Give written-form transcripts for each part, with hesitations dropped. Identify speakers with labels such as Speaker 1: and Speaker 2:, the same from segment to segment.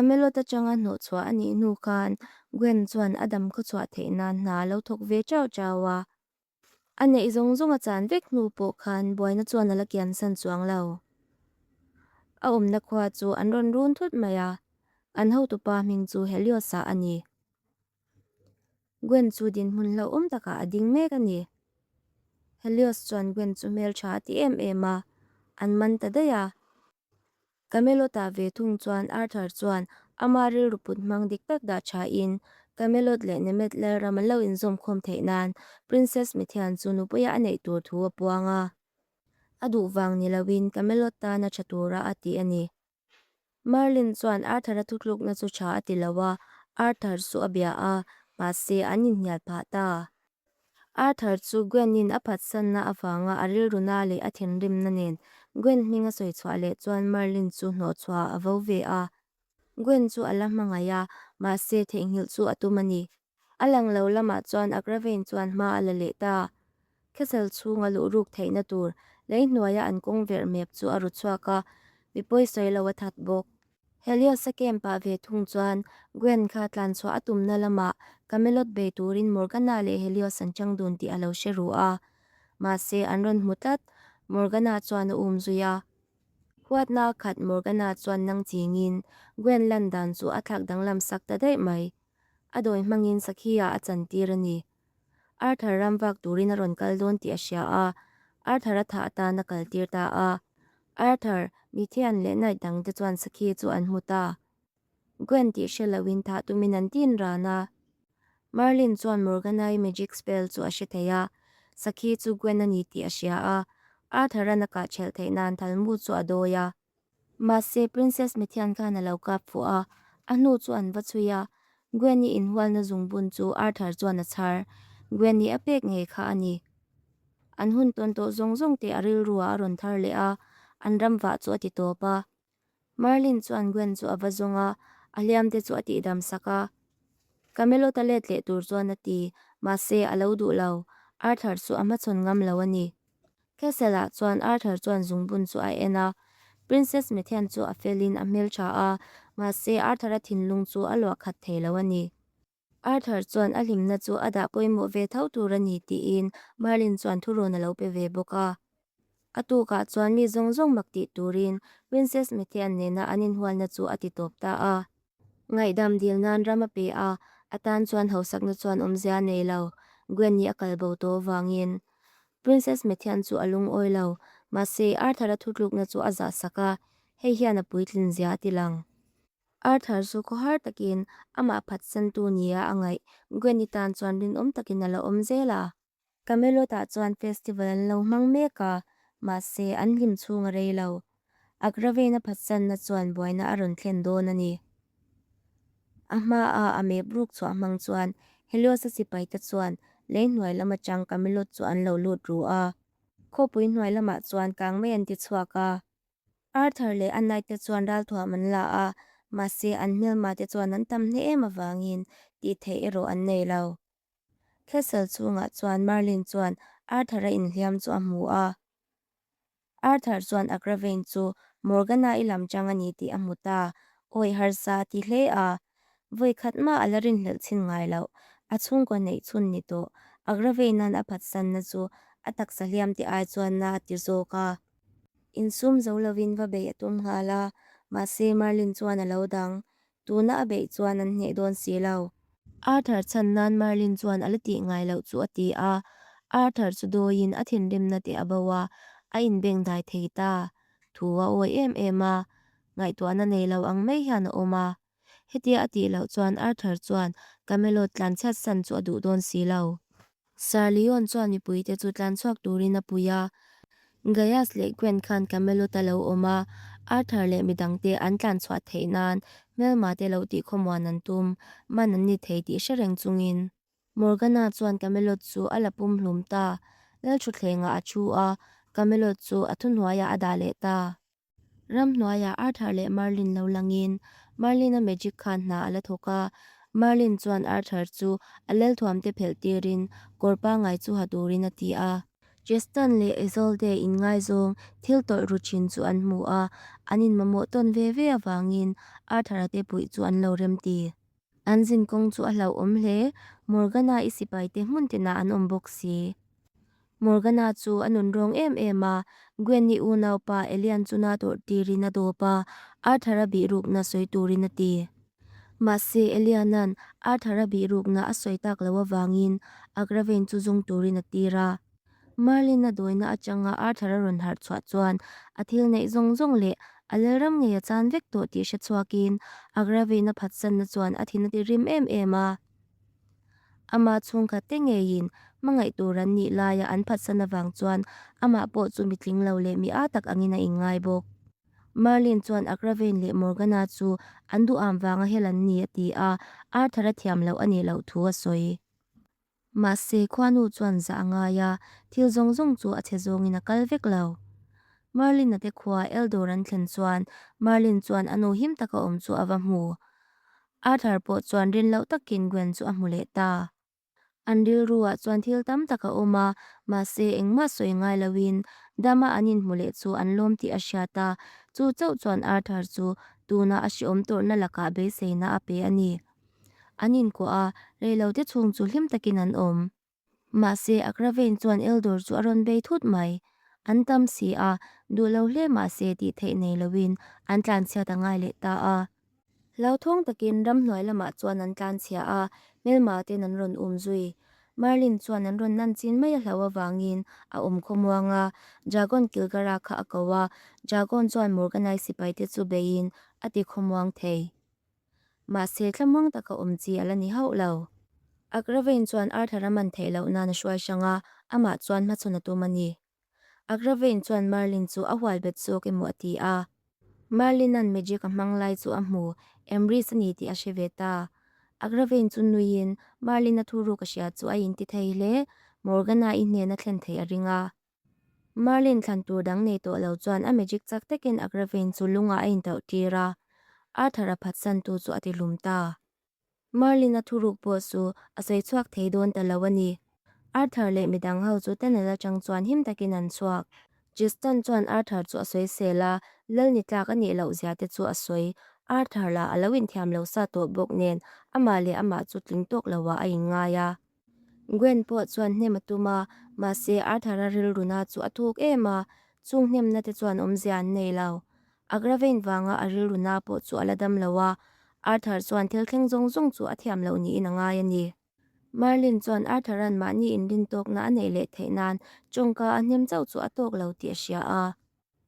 Speaker 1: Camelot atanga hnawhchhuah a nih hnu khan Gwen chuan a dam khawchhuah theih nan hna a lo thawk ve chau chau a. A neih zawng zawng a chan vek hnu pawh khan buaina chuan a la kiansan chuang lo. A awmna khua chu an rawn run thut mai a, an hotupa hming chu Helios-a a ni. Gwen chu dinhmun hlauhawm takah a ding mek a ni. Helios chuan Gwen chu hmeltha a ti em em a, an man ta daih a. Camelot-ah ve thung chuan Arthur chuan ama rilru put hmang dik tak dah thain Camelot leh Nemet Lalram an lo inzawm khawm theih nan Princess Mithian chu nupuia a neih tur thu a puang a. A duh vang ni loin Camelot tana tha tura a ti a ni. Merlin chuan Arthur-a thutlukna chu tha a ti lo a, Arthur chu a bia a, mahse an inhnial phah ta. Arthur chu Gwen-in a phatsanna avanga a rilruna leh a thinrimna nen Gwen hming a sawi chhuah leh chuan Merlin chu hnawhchhuah a vo ve a. Gwen chu a la hmangaih a, mahse theihnghilh chu a tum a ni. A lang lo lamah chuan Agravain chuan hma a la leh ta. Castle chhunga luh ruk theihna tur lei hnuaia an kawng verh mep chu a ru chhuak a, mi pawi sawi lo a that bawk. Helios-a camp ah ve thung chuan Gwen kha tlanchhuah a tumna lamah Camelot bei turin Morgana leh Helios an chang dun tih a lo hre ru a. Mahse an rawn hmu tlat, Morgana chuan a um zui a. Huatna a khat Morgana chuan nang chingin Gwen lan dan chu a thlak danglam sak ta daih mai. A dawi hmangin Sakhi-ah a chantir a ni. Arthur ram vak turin a rawn kal dawn tih a hria a, Arthur a thah atan a kaltir ta a. Arthur, Mithian leh Knight dangte chuan Sakhi chu an hmu ta. Gwen tih hre loin thah tumin an tin ran a. Merlin chuan Morgana-i magic spell chu a hre thei a, Sakhi chu Gwen a ni tih a hria a, Arthur-an a kah ṭhelh theih nan Thalmu chu a dawi a. Mahse, Princess Mithian khan a lo kap fuh a, a hnu chu an va chhui a, Gwen-i inhualna zungbun chu Arthur chuan a chhar. Gwen-i a pek ngei kha a ni. An hun tawn tawh zawng zawng te a rilru ah a rawn thar leh a, an ram vah chu a ti tawp a. Merlin chuan Gwen chu a va zawng a, a hliam te chu a tihdam sak a. Camelot a let leh tur chuan a ti, mahse a lo duh lo. Arthur chu a hmachhawn ngam lo a ni. Castle-ah chuan Arthur chuan zungbun chu a en a, Princess Methian chu a felin a hmeltha a, mahse Arthur-a thinlung chu a luah khat thei lo a ni. Arthur chuan a hlimna chu a dah pawimawh ve tho tur a ni tiin Merlin chuan thurawn a lo pe ve bawk a. A tukah chuan mi zawng zawng mak tih turin Princess Methian nena an inhualna chu a ti tawp ta a. Ngaihdam dil nan ram a pe a, a tan chuan hausakna chuan awmzia a nei lo, Gwen-i a kal bo tawh avangin. Princess Methian chu a lungawi lo, mahse Arthur-a thutlukna chu a zah sak a, hei hian a puitlin zia a ti lang. Arthur chu khawhar takin amah phatsantu nia a ngaih, Gwen-i tan chuan rinawm takin a la awm zel a. Camelot-ah chuan festival an lo hmang mek a, mahse an hlim chhung a rei lo. Agravain a phatsanna chuan buaina a rawn thlen dawn a ni. A hmaa a mep ruk chhuah hmang chuan Helios-a sipaite chuan lei hnuai lam atang Camelot chu an lo lut ru a. Khawpui hnuai lamah chuan kang mai an ti chhuak a. Arthur leh a knight te chuan ralthuam an la a, mahse an hmelma te chuan an tam hle em avangin tih theih erawh an nei lo. Castle chhungah chuan Merlin chuan Arthur-a inhliam chu a hmu a. Arthur chuan Agravain chu Morgana-i lam chang a ni tih a hmu ta, awi harsa a ti hle a. Vawi khat mah a la rinhlelh chhin ngai loh, a chhungkaw neih chhun ni tawh Agravain-a'n a phatsanna chu a taksa hliam te ai chuan na a ti zawk a. Insum zo lovin va beih a tum nghal a, mahse Merlin chuan a lo dang. Tuna a beih chuan an hneh dawn si lo. Arthur chhan nan Merlin chuan a la tih ngai loh chu a ti a. Arthur chu dawiin a thinrimna te a bo a, a inbeng dai thei ta. Thu a awi em em a, ngaihtuahna nei lo ang mai hian a awm a. Hetia a tih loh chuan Arthur chuan Camelot tlanchhiat san chu a duh dawn si lo. Sir Leon chuan mipuite chu tlan chhuak turin a pui a. Gaius leh Gwen khan Camelot a lo awm a, Arthur leh midangte an tlan chhuah theih nan hmelma te lo tih khawmuan an tum, man an ni thei tih hre reng chungin. Morgana chuan Camelot chu a la pum hlum ta. Lalthutthlengah a thu a, Camelot chu a thuhnuaiah a dah leh ta. Ramhnuaiah Arthur leh Merlin lo langin Merlin-a magic khan hna a la thawk a. Merlin chuan Arthur chu a lelthuamte phelh tirin kawr pangngai chu ha turin a ti a. Tristan leh Isolde inngaizawng thil tawlh ru thin chu an hmu a, an inmamawh tawn ve ve avangin Arthur-a te puih chu an lo remti. An zin kawng chu a hlauhawm hle, Morgana-i sipaite hmun tinah an awm bawk si. Morgana chu a nunrawng em em a, Gwen-i unaupa Elian chu na tawrh tirin a dawp a, Arthur-a bihrukna sawi turin a ti. Mahse, Eliana'n Arthur-a bihrukna a sawi tak loh avangin Agravain chu zawng turin a tir a. Merlin-a dawina atanga Arthur-a rawn harh chhuah chuan a thil neih zawng zawng leh a lalram ngei a chan vek tawh tih hre chhuakin Agravain-a phatsanna chuan a thin a ti rim em em a. Ama chhungkhat te ngeiin hmangaih tur an nih laia an phatsan avang chuan amah pawh chu mi tling lo leh mi â tak angin a inngai bawk. Merlin chuan Agravain leh Morgana chu an duham vanga hel an ni a ti a, Arthur-a thiam loh a nih loh thu a sawi. Mahse, khuanu chuan zah a ngai a, thil zawng zawng chu a chhe zawngin a kal vek lo. Merlin-a te khua Eldor an thlen chuan Merlin chuan a nu him taka awm chu a va hmu. Arthur pawh chuan rin loh takin Gwen chu a hmu leh ta. An rilruah chuan thil tam tak a awm a, mahse engmah sawi ngai loin dama an inhmu leh chu an lawm tih a hriat a, chu chauh chuan Arthur chu tuna a hreawm tawrhna lakah beiseina a pe a ni. An inkuah a, reilote chhung chu hlim takin an awm. Mahse Agravain chuan Eldor chu a rawn bei thut mai. An tam si a, duh lo hle mahse tih theih nei loin an tlanchhiat a ngai leh ta a. Hlauthawng takin ramhnuai lamah chuan an tlanchhia a, hmelma ten an rawn um zui. Merlin chuan an rawn nan chin mai a hlau avangin a awm khawmuang a, Dragon Kilgara kha a ko a, Dragon chuan Morganai sipaite chu beiin a ti khawmuang thei. Mahse thlamuang taka awm chi a la ni hauh lo. Agravain chuan Arthur a man theih loh nan a hruai hrang a, amah chuan hmachhawn a tum a ni. Agravain chuan Merlin chu a hual bet zawk emaw a ti a. Merlin-a'n magic a hmang lai chu a hmu, Emrys a ni tih a hre ve ta. Agravain chu nuiin Merlin-a thuruk a hria chu a inti thei hle, Morgana-i hnena thlen theih a ring a. Merlin thlan tur dang nei tawh lo chuan a magic chak takin Agravain chu lungah a intauh tir a, Arthur-a phatsantu chu a ti hlum ta. Merlin-a thuruk pawh chu a sawi chhuak thei dawn ta lo a ni. Arthur leh midang ho chu tunnel atang chuan him takin an chhuak. Tristan chuan Arthur chu a sawi sel a, lal ni tlak a nih loh zia te chu a sawi. Arthur lah a lo inthiam lo sa tawh bawk nen amah leh amah chu tling tawk loah a inngai a. Gwen pawh chuan hnem a tum a, mahse Arthur-a rilruna chu a thuk em a, chung hnemna te chuan awmzia an nei lo. Agravain vanga a rilruna pawh chu a la dam lo a, Arthur chuan thil thleng zawng zawng chu a thiam loh niin a ngai a ni. Merlin chuan Arthur-a'n mahni inrintawkna a neih leh theih nan tawngka a hnem chauh chu a tawk lo tih a hria a.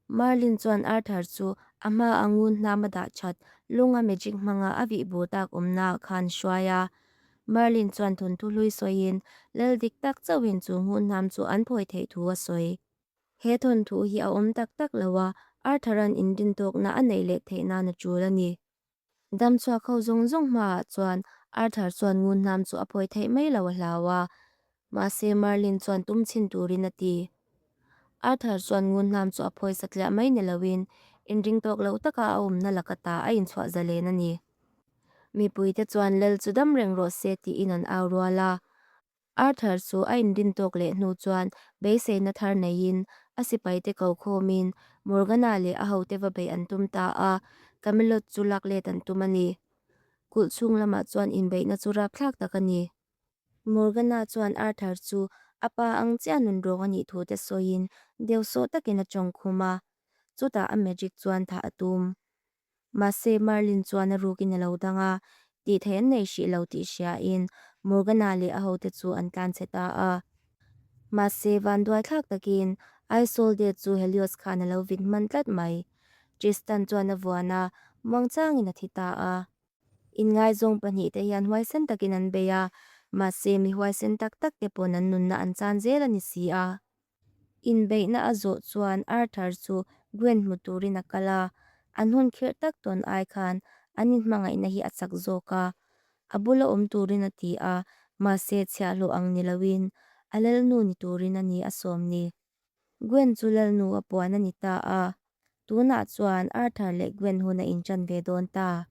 Speaker 1: Merlin chuan Arthur chu a hma a ngun hnam a dah that lunga magic hmanga a vih bur tak awmnaah khan hruai a. Merlin chuan thawnthu hlui sawiin lal dik tak chauhin chu ngun hnam chu an phawi theih thu a sawi. He thawnthu hi a awm tak tak lo a, Arthur-a'n inrintawkna a neih leh theih nan a tul a ni. Damchhuak ho zawng zawng hmaah chuan Arthur chuan ngun hnam chu a phawi theih mai lo a hlau a, mahse Merlin chuan tum chhin turin a ti. Arthur chuan ngun hnam chu a phawi satliah mai ni loin inring tawk lo taka a awmna laka ta a inchhuah zalen a ni. Mipuite chuan Lal chu dam reng rawh se tiin an au rual a. Arthur chu a inrin tawk leh hnu chuan beiseina thar neiin a sipaite ko khawmin Morgana leh a hote va beih an tum ta a, Camelot chu lak let an tum a ni. Kulh chhung lamah chuan inbeihna chu rapthlak tak a ni. Morgana chuan Arthur chu a pa ang chiah nun rawng a nih thu te sawiin deusawh takin a tawng khum a, chutah a magic chuan thah a tum. Mahse, Merlin chuan a rukin a lo dang a, tih theih an nei hrih lo tih hriain Morgana leh a hote chu an tlanchhe ta a. Mahse, vanduaithlak takin Isolde chu Helios khan a lo vit hman tlat mai. Tristan chuan a vuan a, muangchangin a thi ta a. Inngaizawng pahnihte hian huaisen takin an bei a, mahse mi huaisen tak tak te pawn an nunna an chan zel a ni si a. Inbeihna a zawh chuan Arthur chu Gwen hmu turin a kal a, an hun khirh tak tawn ai khan an inhmangaihna hi a chak zawk a. A bula awm turin a ti a, mahse chhiahhlawh ang ni loin a lalnu ni turin a ni a sawm ni. Gwen chu lalnu a puan a ni ta a, tunah chuan Arthur leh Gwen hun a inṭan ve dawn ta.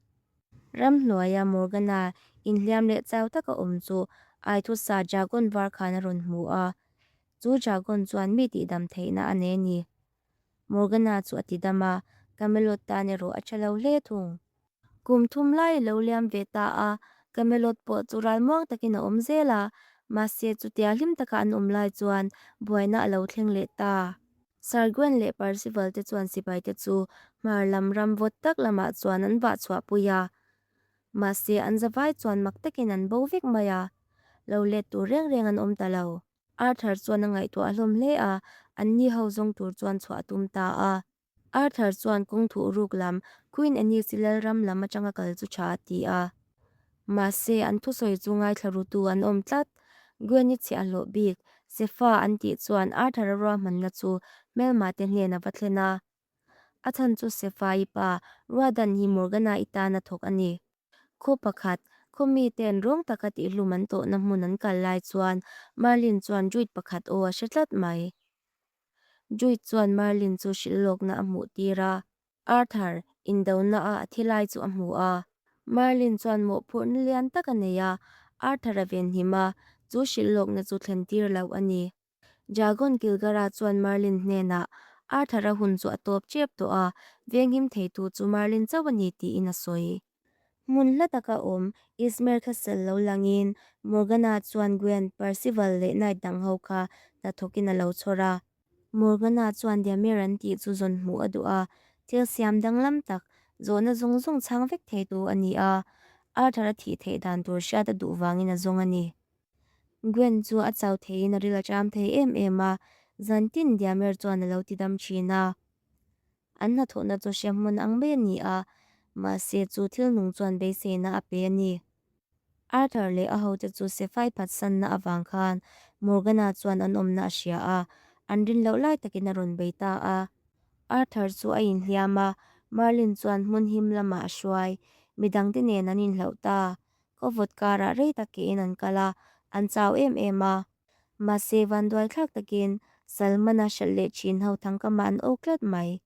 Speaker 1: Ramhnuaia Morgana inhliam leh chau taka awm chu Aithusa Dragon var khan a rawn hmu a. Chu dragon chuan mi tihdam theihna a nei a ni. Morgana chu a tidam a, Camelot tan erawh a tha lo hle thung. Kum thum lai a lo liam ve ta a, Camelot pawh chu ralmuang takin a awm zel a, mahse chutia hlim taka an awm lai chuan buaina a lo thleng leh ta. Sir Gwen leh Percival te chuan sipai te chu hmar lam ram vawt tak lamah chuan an vah chhuah pui a. Mahse an zavai chuan mak takin an bo vek mai a, lo let tur reng reng an awm ta lo. Arthur chuan a ngaihtuah hlawm hle a, anni ho zawng tur chuan chhuah a tum ta a. Arthur chuan kawng thuh ruk lam Queen Anise-i lalram lam atanga kal chu tha a ti a. Mahse, an thusawi chu ngaithla rutu an awm tlat. Gwen-i chhiah hlawh bik, Sefa an tih chuan Arthur-a ruahmanna chu hmelmate hnen a va thlen a. A chhan chu Sefa-i pa Ruadan hi Morgana-i tan a thawk a ni. Khaw pakhat, khaw mite'n rawng taka tihhlum an tawhna hmun an kal lai chuan Merlin chuan Druid pakhat aw a hre tlat mai. Druid chuan Merlin chu hrilh lawkna a hmuh tir a. Arthur indona a a thi lai chu a hmu a. Merlin chuan mawhphurhna lian tak a nei a, Arthur a venhim a, chu hrilh lawkna chu thlen tir loh a ni. Dragon Kilgara chuan Merlin hnenah Arthur-a hun chu a tawp tep tawh a, venghim theitu chu Merlin chauh a ni tiin a sawi. Hmun hla taka awm Ismail Castle lo langin Morgana chuan Gwen, Percival leh Knight dang ho kha hnathawkin a lo chhawr a. Morgana chuan Diamir an tih chu zawn hmuh a duh a, thil siam danglam tak, zawhna zawng zawng chhang vek theitu a ni a, Arthur-a thih theih dan tur hriat a duh vangin a zawng a ni. Gwen chu a chau theiin a ril a ṭam thei em em a, zantin Diamer chuan a lo ti dam ṭhin a. An hnathawhna chu hre hmun ang mai a ni a, mahse chu thil nung chuan beiseina a pe a ni. Arthur leh a hote chu Sefai phatsanna avang khan Morgana chuan an awmna a hria a, an rin loh lai takin a rawn bei ta a. Arthur chu a inhliam a, Merlin chuan hmun him lamah a hruai. Midangte nen an inhlauh ta. Khaw vawt karah rei tak kein an kal a, an chau em em a. Mahse, vanduai thlak takin Salman-a hralh leh thin ho thangkamah an awk tlat mai.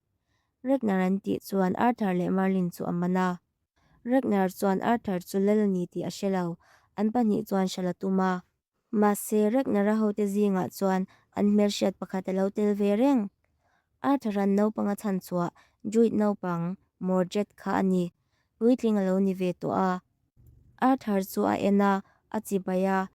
Speaker 1: Ragnar an tih chuan Arthur leh Merlin chu a man a. Ragnar chuan Arthur chu lal a ni tih a hre lo, an pahnih chuan hralh a tum a. Mahse, Ragnar-a hote zingah chuan an hmelhriat pakhat a lo tel ve reng. Arthur-a'n naupang a chhan chhuah Druid naupang Mordred kha a ni. Puitling a lo ni ve tawh a. Arthur chu a en a, a chibai a.